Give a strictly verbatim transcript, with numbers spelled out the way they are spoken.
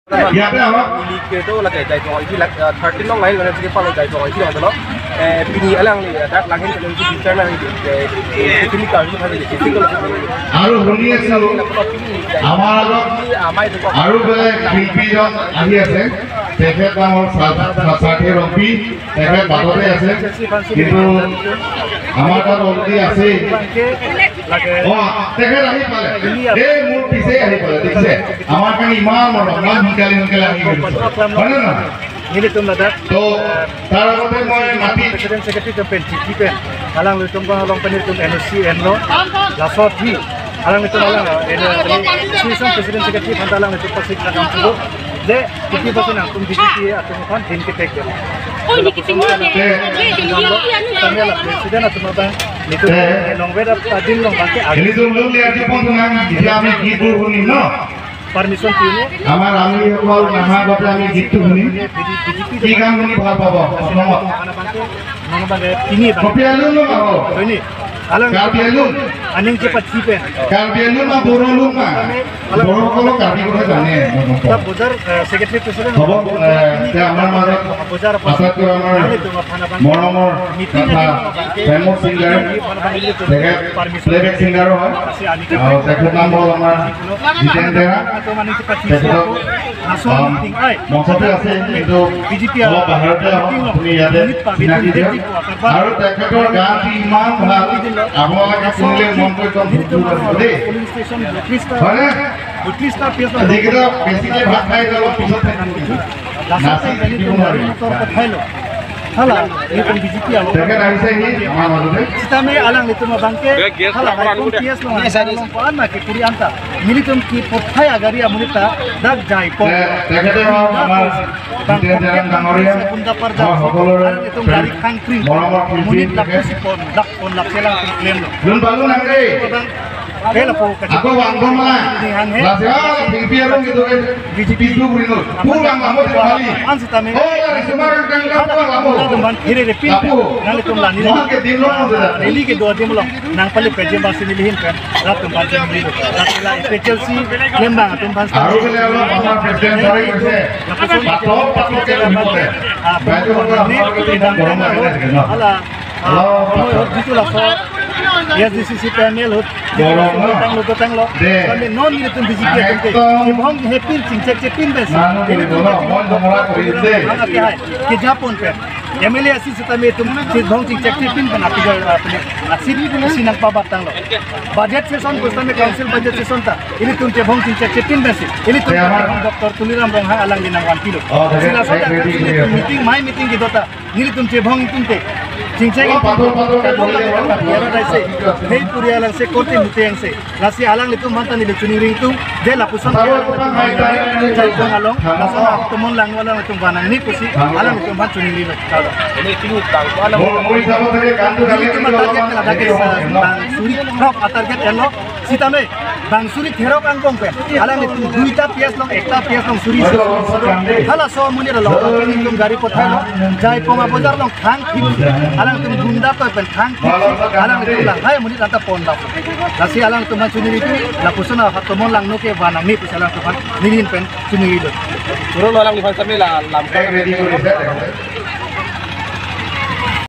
ইয়াতে আহক। Neli ke do lake Jaipong isi lak, eh, thirteen along line, mane sike palo Jaipong isi lak do. Eh, pini alangli, eh, dak langhin ke neli bichar na, eh, eh, pini kami kami di sisi kalau. আৰু শুনি আছো, আমাৰ আগত আৰু বেলেগ শিল্পীজন আহি আছে। তেখেত নাম হ'ল সা-, সা-, সাৰ্থে ৰংপি। তেখেত বাটতে আছে, কিন্তু আমাৰ তাত already আছে। অ, তেখেত আহি পালে। এই মোৰ পিছে আহি পালে, দেখিছে? আমাৰ কাৰণে ইমান মৰম, ইমান সোনকালে সোনকালে আহি গৈছে। হয়নে নহয়? Nelitum ladak, তো, তাৰ আগতে মই মাতি President Secretary atum pen, G P pen, alanglitum bang along pen nelitum N O C enlo, laso aphi, alanglitum alang, eh, Association President Secretary aphan alanglitum aphan si kacham pulo, je, fifty percent nangtum B J P atum aphan din ketek ya. Oh, ini kita mau deh. Kami lah President atum abang, nelitum, eh, nongveda adin along abang ke ag- Nelitum lum liya di pon tunang, dia kami gitu kuning, no? Permission pini. আমাৰ আমিসকল নাহা আগতে আমি গীতটো শুনিম। কি গান শুনি ভাল পাব? প্ৰথমত। Mana bang, eh, ini bang. Copy আলু নো পাব? Ini. Alang Karbi Anglong. Aning cepat cipen. Karbi Anglong ma, Boro Anglong ma? Boro Anglong Karbi Anglong jane. Kita bojar, eh, Secretary President. হ'ব, eh, এতিয়া আমাৰ মাজত bojar apa? আটাইতকৈ আমাৰ Ini tuh mana bang? মৰমৰ meeting তথা aja, Bang. Famous singer, তেখেত playback singer হয়। আৰু তেখেতৰ নাম হ'ল আমাৰ জিতেন ডেকা। তেখেতক, আম, মঞ্চতে আছে, কিন্তু অলপ বাহিৰতে আহক, আপুনি ইয়াতে চিনাকি দিয়ক। আৰু তেখেতৰ গানটো ইমান ভাল, আপোনালোকে শুনিলে মনটো একদম ভৰি পৰিব দেই। হয়নে? যিকেইটা বেছিকৈ ভাত খাই, অলপ পিছত খাই দিব। নাচি থাকিব নোৱাৰি। Hala, nelitum B J P along. তেখেত আহিছেহি আমাৰ মাজতে। Sitame alanglitum abang ke, hala, iPhone case lo, iPhone ko an ma ke puri anta. Nelitum ke pothai agari amonit ta, dak Jaipong. তে-, তেখেতে হ'ল আমাৰ জিতেন ডেকা ডাঙৰীয়া, আমাৰ সকলোৰে প্ৰেম, মৰমৰ শিল্পী তেখেত। Amonit lapusi pon, dak pon lak selang pon claim lo. যোন পালো নাংগে। Abang, Pela po kacik. Ako bang dong mana? Ini han he. Lasi ah, tingpi arong gitu kan. B J P itu beri nol. Pulang kamu tiga kali. An sitame. Oh, ya, semua kan kan pulang kamu. Tumban kiri repin. Kapu. Nanglitum lani. Mohon ke tim lo sudah. Rally ke dua tim lo. Nang paling pejem basi nelihin kan. Rat tumban tim neli. Rat la P H L C Lembang tumban. Aru ke lelo, mama presiden sore kerja. Patop, patop ke lebih boleh. Ah, baik, itu kan ini, apa kita ini, dorong lagi, kan? Ala. Ah, hello, hello, hello, hello, hello. Yes, this is C P M L, hello. Hello, hello. Tanglo, tanglo. De. Kami non nelitum B J P atum ke. Ekdom. Chebhong hepin chingchek chepin bes. Manu ke dolo, mon domora kori de. Mana ke hai? Ke Jaipong pe. M L A asi sitame itum chebhong chingchek chepin pen api jal, ah, pen. Asi, asi nangpabat tanglo. Budget session, kusitame council budget session ta. Ilitum chebhong chingchek chepin bes. Ilitum ya, chebhong Doctor Tuliram Ronghang alangli nangvanpilo. Oh, sila sota, ready, ready. Meeting, my meeting kedo ta. Nelitum chebhong itum te. Chingchek. Oh, pathor, pathor, pathor, pathor, pathor. Hei puri alang se korte muteng se. Lasi alanglitum aphan ta neli choningri itum. De lapuson. Pathor, pathor, pathor, pathor. Jaipong along. Lason atomon langno alanglitum vanangni pusi. Alanglitum aphan choningri lo. Ini tinggi tang. Mo-, mo isap tadi kan tu. Nelitum atarget ke ladak ke sa, bang suri throk atarget elo. Sitame, bang suri therok angbong pen. Alanglitum duita P S along, ekta P S along suri. Halaso amonit along, itum gari pothailo. Jaipong abojar along thang thip. Alangtum gunda toy pen thang thip. Alangtum lahai amonit anta pon dap. Lasi alangtum aphan choningri itum, lapuson atomon langno ke vanangni pusi alangtum aphan nelihin pen choningri lo. Turun alangli aphan sitame la lam.